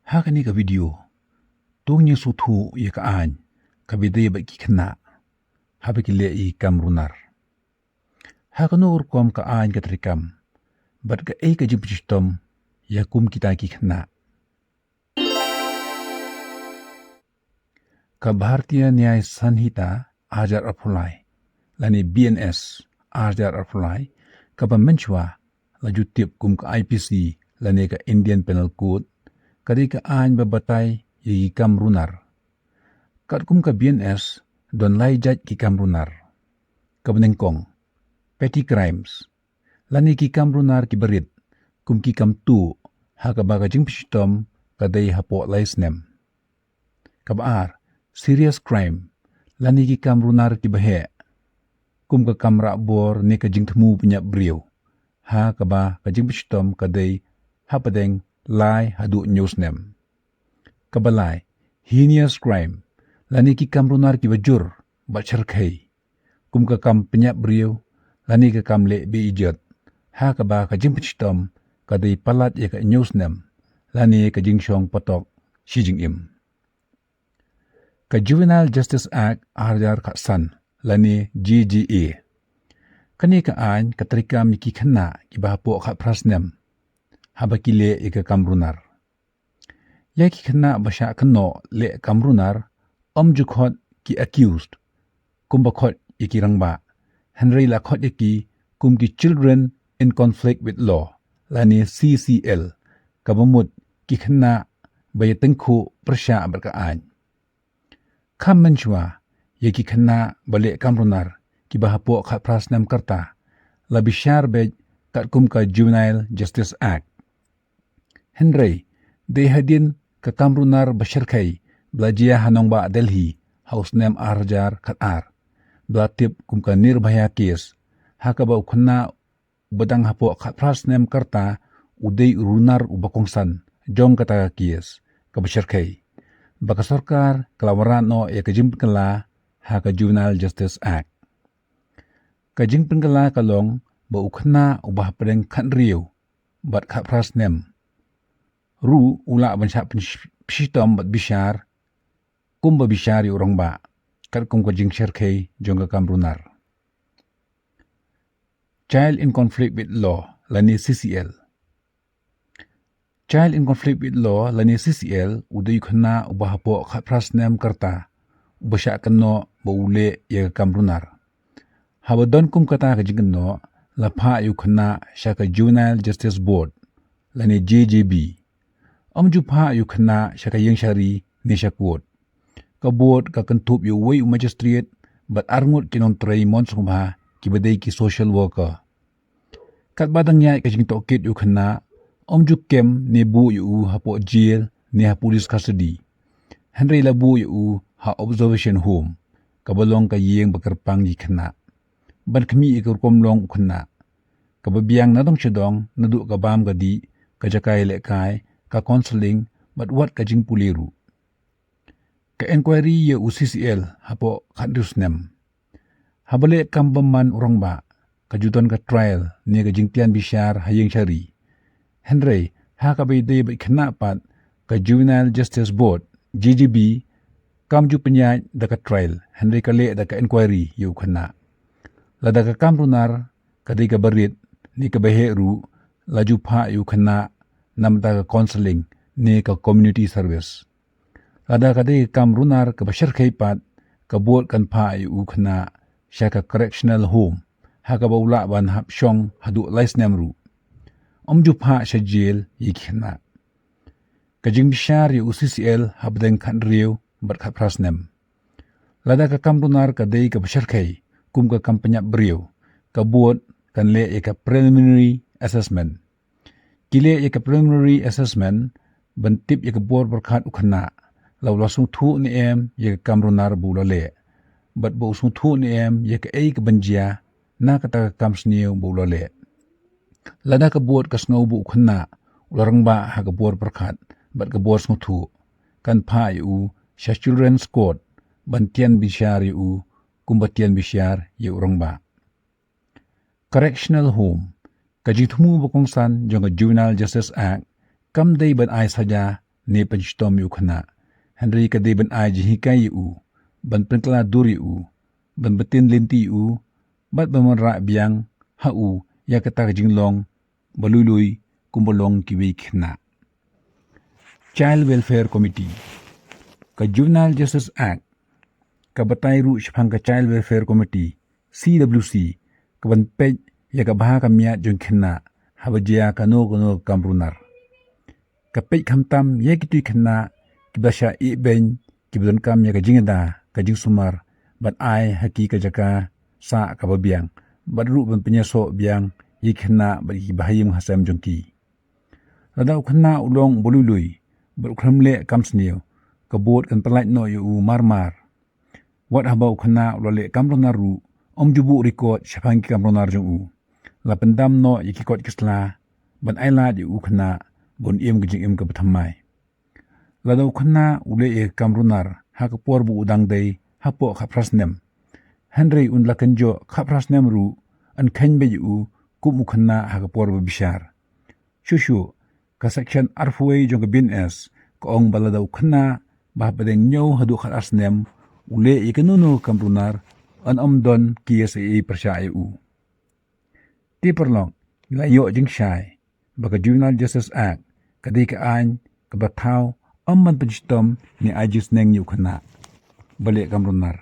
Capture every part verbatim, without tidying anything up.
Ha kane ka video, to ngin sngewthuh ïa ka aiñ kaba ïadei bad ki khynnah haba ki leh ïa ki kam runar. Ha kano ka rukom ka aiñ ka treikam bad kaei ka jingpynshitom ïa kum kita ki khynnah. Ka Bharatiya Nyay Sanhita ar hajar arphew lai lane B N S ar hajar arphew lai, kaba mynshuwa la ju tip kum ka I P C lane ka Indian Penal Code, ka dei ka aiñ ba batai ïa ki kam runar. Katkum ka B N S, don lai jait ki kam runar. Kaba nyngkong, petty crimes, lane ki kam runar kiba rit, kum ki kam tuh, ha kaba ka jingpynshitom ka dei hapoh lai snem. Kaba ar, serious crime, lane ki kam runar kiba heh, kum ka kam rah bor ne ka jingthmu pynïap briew, ha kaba ka jingpynshitom ka dei hapdeng lai haduh hynñiew snem. Kaba lai, heinous crime, lane ki kam runar kiba jur bad shyrkhei, kum ka kam pynïap briew lane ka kam leh beiñjot, ha kaba ka jingpynshitom ka dei palat ïa ka hynñiew snem lane ka jingshong patok shi jingim. Ka Juvenile Justice Act ar hajar khatsan lane J J A. Kane ka aiñ ka treikam ïa ki khynnah kiba hapoh khatphra snem haba ki leh ïa ka kam runar. Ïa ki khynnah ba shah kynnoh leh kam runar, ym ju khot ki accused kumba khot ïa ki rangbah, hynrei la khot ïa ki kum ki children in conflict with law lane C C L, kaba mut ki khynnah ba ïatyngkhuh pyrshah bad ka aiñ. Kham mynshuwa, ïa ki khynnah ba leh kam runar kiba hapoh khatphra snem ka rta la bishar beit katkum ka Juvenile Justice Act. Hynrei, dei hadien ka kam runar ba shyrkhei ba la jia ha nongbah Delhi ha u snem ar hajar khatar, ba la tip kum ka Nirbhaya case, ha kaba u khynnah uba dang hapoh khatphra snem ka rta u dei u runar uba kongsan jong kata ka case kaba shyrkhei, ba ka sorkar ka la wanrah noh ïa ka jingpynkylla ha ka Juvenile Justice Act. Ka jingpynkylla ka long ba u khynnah uba hapdeng khathynriew bad khatphra snem ruh u lah ban shah pynshitom bad bishar kumba bishar ïa u rangbah, katkum ka jingshyrkhei jong ka kam runar. Child in conflict with law lane C C L. Child in conflict with law lane C C L u dei u khynnah uba hapoh khatphra snem ka rta uba shah kynnoh ba u leh ïa ka kam runar. Haba don kum kata ka jingkynnoh, la phah ïa u khynnah sha ka Juvenile Justice Board lane J J B. Ym ju phah ïa u khynnah sha ka ïing shari ne sha court. Ka board ka kynthup ïa uwei u magistrate bad arngut ki nongtrei mon sngewbha kiba dei ki social worker. Katba dang ïaid ka jingtohkit ïa u khynnah, ym ju kem ne buh ïa u hapoh jail ne ha police custody, hynrei la buh ïa u ha observation home, kaba long ka ïing ba kyrpang ïa ki khynnah, ban khmih ïa ka rukom long u khynnah, kaba biang nadong shadong, naduh ka bam ka dih, ka jaka ïalehkai, ka counselling bad wat ka jingpule ruh. Ka inquiry ïa u C C L hapoh khathynriew snem. Haba leh kam bymman u rangbah, ka ju don ka trial ne ka jingtian bishar ha ïing shari. Hynrei, ha kaba ïadei bad ki khynnah pat, ka Juvenile Justice Board, J J B, kam ju pynïaid da ka trial, hynrei ka leh da ka inquiry ïa u khynnah. Lada ka kam runar ka dei kaba rit ne kaba heh ruh, la ju phah ïa u khynnah namar ka counselling ne ka community service. Lada ka dei ka kam runar kaba shyrkhei pat, ka board kan phah ïa u khynnah sha ka correctional home, ha kaba u lah ban hap shong haduh lai snem ruh. Ym ju phah sha jail ïa ki khynnah. Ka jingbishar ïa u C C L hapdeng khathynriew bad khatphra snem. Lada ka kam runar ka dei kaba shyrkhei, kum ka kam pynïap briew, ka board kan leh ïa ka preliminary assessment. Ki leh ïa ka preliminary assessment ban tip ïa ka bor pyrkhat u khynnah, la u la sngewthuh ne em ïa ka kam runar ba u la leh, bad ba u sngewthuh ne em ïa kaei kaban jia na kata ka kam sniew ba u la leh. Lada ka board ka sngew ba u khynnah u la rangbah ha ka bor pyrkhat bad ka bor sngewthuh, kan phah ïa u sha Children's Court ban tian bishar ïa u kumba tian bishar ïa u rangbah. Correctional home. Ka jingthmu ba kongsan jong ka Juvenile Justice Act kam dei ban ai saja ne pynshitom ïa u khynnah. Hynrei ka dei ban ai jinghikai ïa u, ban pynkylla dur ïa u, ban btin lynti ïa u, bad ban wanrah biang ha u ïa kata ka jinglong ba lui lui kumba long kiwei ki khynnah. Child Welfare Committee. Ka Juvenile Justice Act ka batai ruh shaphang ka Child Welfare Committee, C W C, ka ban peit ïa ka bha ka miat jong ki khynnah haba jia kano kano ka kam runar. Ka peit khamtam ïa kito ki khynnah kiba shah ïehbeiñ, kiba donkam ïa ka jingada, ka jingsumar, ban ai ha ki ka jaka sah kaba biang, bad ruh ban pynïasoh biang ïa ki khynnah bad ïa ki bahaïing hasem jong ki. Lada u khynnah u long uba lui lui bad u khlem leh kam sniew, ka bud kan pyllait noh ïa u mar mar. Wat haba u khynnah u la leh kam runar ruh, ym ju buh record shaphang ki kam runar jong u. La pyndam noh ïa ki kot ki sla ban ai lad ïa u khynnah ban im ka jingim kaba thymmai. Lada u khynnah u leh ïa ka kam runar ha ka por ba u dang dei hapoh khatphra snem, hynrei un la kynjoh khatphra snem ruh, yn kheiñ beit ïa u kum u khynnah ha ka por ba bishar. Shuh shuh, ka section arphew wei jong ka B N S ka ong ba lada u khynnah ba hapdeng hynñiew haduh khatar snem u leh ïa kano kano ka kam runar, yn ym don K S A A pyrshah ïa u. Te paralok, ngi la ïoh jingshai ba ka Juvenile Justice Act ka dei ka aiñ kaba thaw ym ban pynshitom ne ai jingsneng ïa u khynnah ba leh kam runar,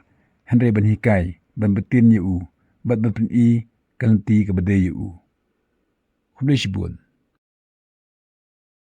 hynrei ban hikai, ban btin ïa u, bad ban pyni ka lynti kaba dei ïa u. Khublei shibun.